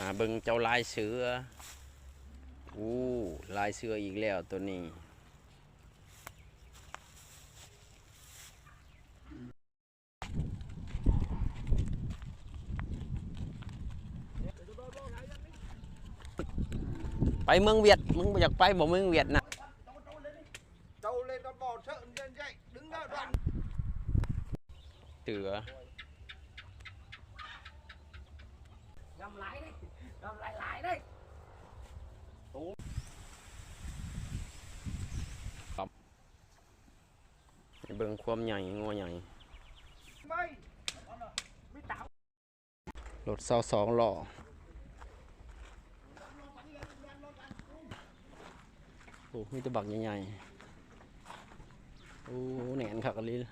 ມາເບິ່ງເຈົ້າລາຍເສືອ. ໂອ້ ລາຍເສືອອີກແລ້ວໂຕນີ້. ໄປເມືອງຫວຽດ ມຶງບໍ່ຢາກໄປບໍ່ເມືອງຫວຽດນະ? ເສືອ ງາມຫຼາຍເດ້ ງາມຫຼາຍໆເດ້. ໄປເບິ່ງຄວາມໃຫຍ່ ງົວໃຫຍ່. ລົດຊາວສອງລໍ້. ໂອ້ ມີແຕ່ບັກໃຫຍ່ໆ. ໂອ້ ແໜ້ນຄັກອີ່ຫຼີ.